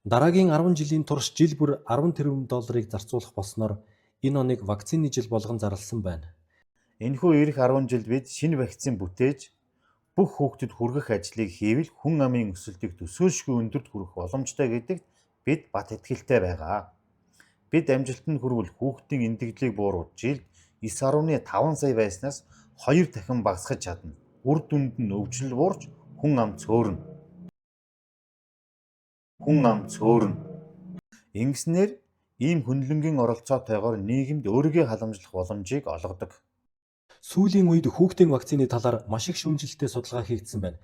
Дараагийн 10 жилийн турш жил бүр 10 тэрбум долларыг зарцуулах болсноор энэ оныг вакцины жил болгон зарласан байна. Энэхүү ирэх 10 жилд бид шинэ вакцин бүтээж, бүх хүүхдэд хүргэх ажлыг хийвэл хүн амын өсөлтийг төсөөлшгүй өндөрт хүргэх боломжтой гэдэгт бид бат итгэлтэй байгаа. Бид амжилтанд хүрвэл хүүхдийн эндэгдлийг бууруулж жилд 9.5 сая байснаас хоёр дахин багасгаж чадна. Үр дүнд нь өвчлөл буурч хүн ам цөөрнө. Хүн ам цөөрнө. Ингэснээр ийм хөндлөнгийн оролцоотойгоор нийгэмд өөрийгөө халамжлах боломжийг олгодог. Сүүлийн үед хүүхдийн вакцины талаар маш их шүүмжлэлтэй судалгаа хийгдсэн байна.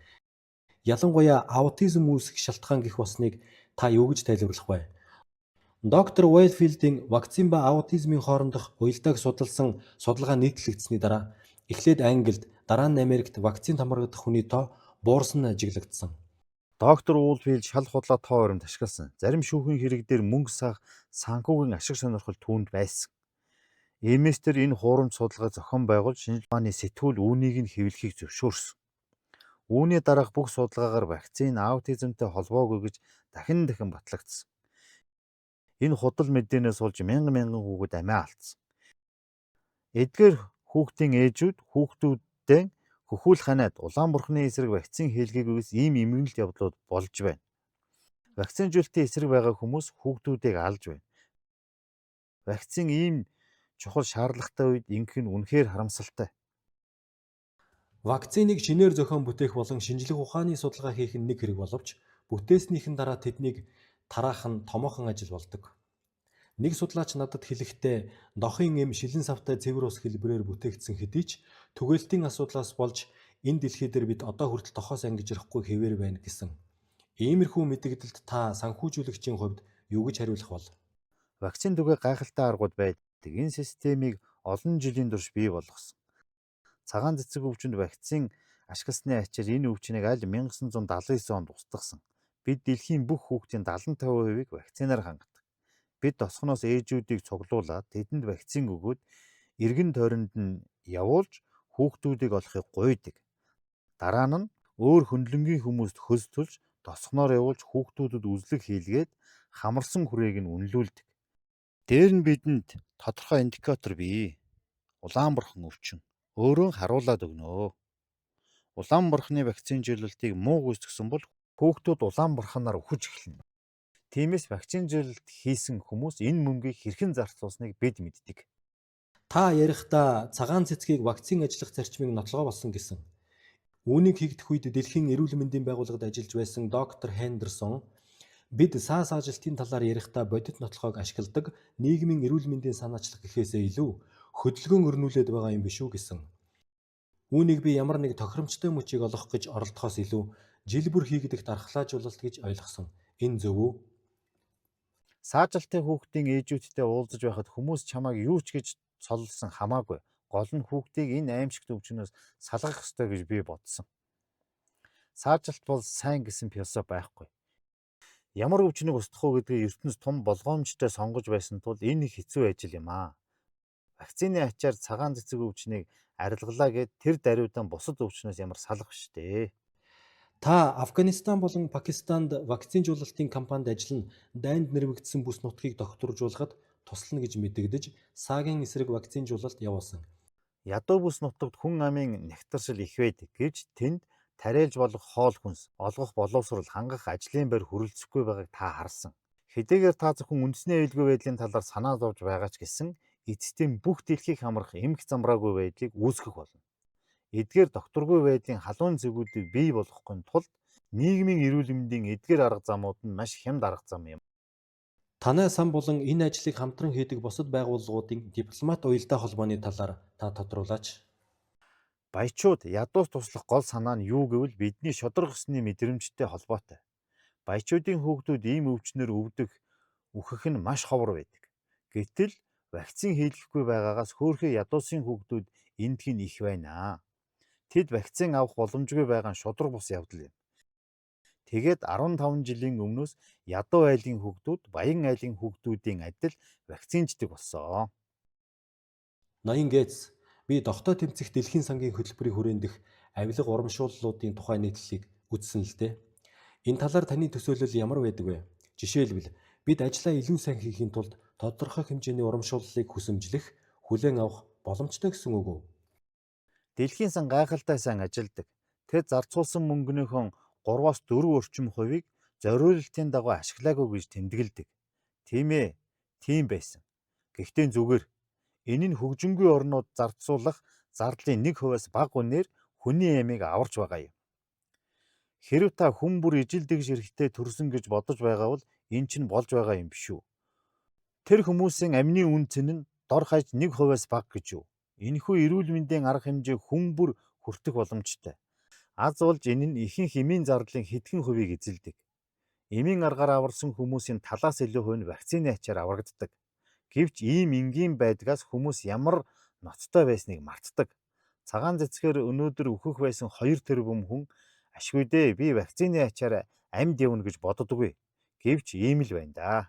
Ялангуяа аутизм үүсэх шалтгаан гэх болсныг та юу гэж тайлбарлах вэ? Доктор Уэйлфилдийн вакцин ба аутизмын хоорондох уялдааг судалсан судалгаа нийтлэгдсэний дараа эхлээд Англид, дараа нь Америкт вакцинд хамрагдах хүний тоо буурсан нь ажиглагдсан. Доктор Уулфилд шал худлаа тоо баримт ашигласан. Зарим шүүхийн хэрэг дээр мөнгө саах санхүүгийн ашиг сонирхол түүнд байсан. Иймээс тэр энэ хуурамч судалгааг зохион байгуулж, шинжлэх ухааны сэтгүүл үүнийг нь хэвлэхийг зөвшөөрсөн. Үүний дараах бүх судалгаагаар вакцин аутизмтай холбоогүй гэж дахин дахин батлагдсан. Энэ худал мэдээнээс болж мянган мянган хүүхэд амиа алдсан. Эдгээр хүүхдийн ээжүүд хүүхдүүддээ хөхүүл ханиад улаан бурхны эсрэг вакцин хийлгээгүйгээс ийм эмгэнэлт явдлууд болж байна. Вакцинжуулалтын эсрэг байгаа хүмүүс хүүхдүүдийг алж байна. Вакцин ийм чухал шаардлагатай үед ингэх нь үнэхээр харамсалтай. Вакциныг шинээр зохион бүтээх болон шинжлэх ухааны судалгаа хийх нь нэг хэрэг боловч бүтээснийхэн дараа тэднийг тараах нь томоохон ажил болдог. Нэг судлаач надад хэлэхдээ дохын эм шилэн савтай цэвэр ус хэлбэрээр бүтээгдсэн хэдий ч түгээлтийн асуудлаас болж энэ дэлхий дээр бид одоо хүртэл дохоос ангижрахгүй хэвээр байна гэсэн. Иймэрхүү мэдэгдэлд та санхүүжүүлэгчийн хувьд юу гэж хариулах бол? Вакцин түгээх гайхалтай аргууд байдаг. Энэ системийг олон жилийн турш бий болгосон. Цагаан цэцэг өвчнөд вакцин ашигласны ачаар энэ өвчнийг аль 1979 онд устгасан. Бид дэлхийн бүх хүүхдийн 75%-ийг вакцинаар хангадаг. Бид тосгоноос ээжүүдийг цуглуулаад тэдэнд вакцин өгөөд эргэн тойронд нь явуулж хүүхдүүдийг олохыг гуйдаг. Дараа нь өөр хөндлөнгийн хүмүүст хөлс төлж тосгоноор явуулж хүүхдүүдэд үзлэг хийлгээд хамарсан хүрээг нь үнэлүүлдэг. Дээр нь бидэнд тодорхой индикатор бий. Улаан бурхан өвчин өөрөө харуулаад өгнө. Улаан бурханы вакцинжуулалтыг муу гүйцэтгэсэн бол хүүхдүүд улаан бурханаар үхэж эхэлнэ. Тиймээс вакцинжуулалт хийсэн хүмүүс энэ мөнгийг хэрхэн зарцуулсныг бид мэддэг. Та ярихдаа цагаан цэцгийг вакцин ажиллах зарчмыг нотлогоо болсон гэсэн. Үүнийг хийгдэх үед Дэлхийн эрүүл мэндийн байгууллагад ажиллаж байсан доктор Хендерсон бид САС ажилтны талаар ярихдаа бодит нотлохойг ашигладаг нийгмийн эрүүл мэндийн санаачлах гэхээсээ илүү хөдөлгөөн өрнүүлээд байгаа юм биш үү гэсэн. Үүнийг би ямар нэг тохиромжтой мөчийг олгох гэж оролдохоос илүү жил бүр хийгдэх дархлаажуулалт гэж ойлгосон. Энэ зөв үү? Саажилттай хүүхдийн ээжүүдтэй уулзаж байхад хүмүүс чамайг юу ч гэж цоллосон хамаагүй. Гол нь хүүхдийг энэ аймшигт өвчнөөс салгах ёстой гэж би бодсон. Саажилт бол сайн гэсэн философи байхгүй. Ямар өвчнийг устгах уу гэдгийг ертөнц том болгоомжтой сонгож байсан тул энэ их хэцүү ажил юм аа. Вакцины ачаар цагаан цэцэг өвчнийг арилгалаа гээд тэр даруйдаа бусад өвчнөөс ямар салах биш дээ. Та Афганистан болон Пакистанд вакцинжуулалтын кампанид ажиллан дайнд нэрвэгдсэн бүс нутгийг докторжуулахад туслана гэж мэдэгдэж, САА-гийн эсрэг вакцинжуулалт явуулсан. Ядуу бүс нутагт хүн амын нягтаршил их байдаг. Гэвч тэнд тариалж болох хоол хүнс, олгох боловсрол, хангах ажлын байр хүрэлцэхгүй байгааг та харсан. Хэдийгээр та зөвхөн үндэсний аюулгүй байдлын талаар санаа зовж байгаа ч гэсэн эцэстэн бүх дэлхийг хамрах эмх замбраагүй байдлыг үүсгэх болно. Эдгээр докторгүй байдлын халуун цэгүүдийг бий болгохгүй тулд нийгмийн эрүүл мэндийн эдгээр арга замууд нь маш хямд арга зам юм. Танай сан болон энэ ажлыг хамтран хийдэг бусад байгууллагуудын дипломат уялдаа холбооны талаар та тодруулаач. Баячууд ядуус туслах гол санаа нь юу гэвэл бидний шударга ёсны мэдрэмжтэй холбоотой. Баячуудын хүүхдүүд ийм өвчнөөр өвдөх, үхэх нь маш ховор байдаг. Гэтэл вакцин хийлгэхгүй байгаагаас хөөрхий ядуусын хүүхдүүд эндэх нь их байна. Тэд вакцин авах боломжгүй байгаа нь шударга бус явдал юм. Тэгээд 15 жилийн өмнөөс ядуу айлын хүүхдүүд баян айлын хүүхдүүдийн адил вакцинждэг болсон. Ноён Гэтс, би дохтой тэмцэх дэлхийн сангийн хөтөлбөрийн хүрээнд дэх авилга урамшууллуудын тухай нийтлэлийг үзсэн л дээ. Энэ талаар таны төсөөлөл ямар байдаг вэ? Жишээлбэл, бид ажлаа илүү сайн хийхийн тулд тодорхой хэмжээний урамшууллыг хүсэмжлэх, хүлээн авах боломжтой гэсэн үг үү? Дэлхийн сан гайхалтай сайн ажилладаг. Тэд зарцуулсан мөнгөнийхөө 3-аас 4 орчим хувийг зориулалтын дагуу ашиглаагүй гэж тэмдэглэдэг. Тийм ээ, тийм байсан. Гэхдээ зүгээр. Энэ нь хөгжингүй орнууд зарцуулах зардлын 1%-аас бага үнээр хүний амийг аварч байгаа юм. Хэрэв та хүн бүр ижил дэгш эрхтэй төрсөн гэж бодож байгаа бол энэ чинь болж байгаа юм биш үү? Тэр хүмүүсийн амины үнэ цэн нь дор хаяж 1%-аас бага гэж юу? Энэхүү эрүүл мэндийн арга хэмжээ хүн бүр хүртэх боломжтой. Аз болж энэ нь ихэнх эмийн зардлын хэдхэн хувийг эзэлдэг. Эмийн аргаар аварсан хүмүүсийн талаас илүү хувь нь вакцины ачаар аврагддаг. Гэвч ийм энгийн байдгаас хүмүүс ямар ноцтой байсныг мартдаг. Цагаан цэцгээр өнөөдөр өөхөх байсан 2 тэрбум хүн ашгүй дээ, би вакцины ачаар амьд явна гэж боддоггүй. Гэвч ийм л байна даа.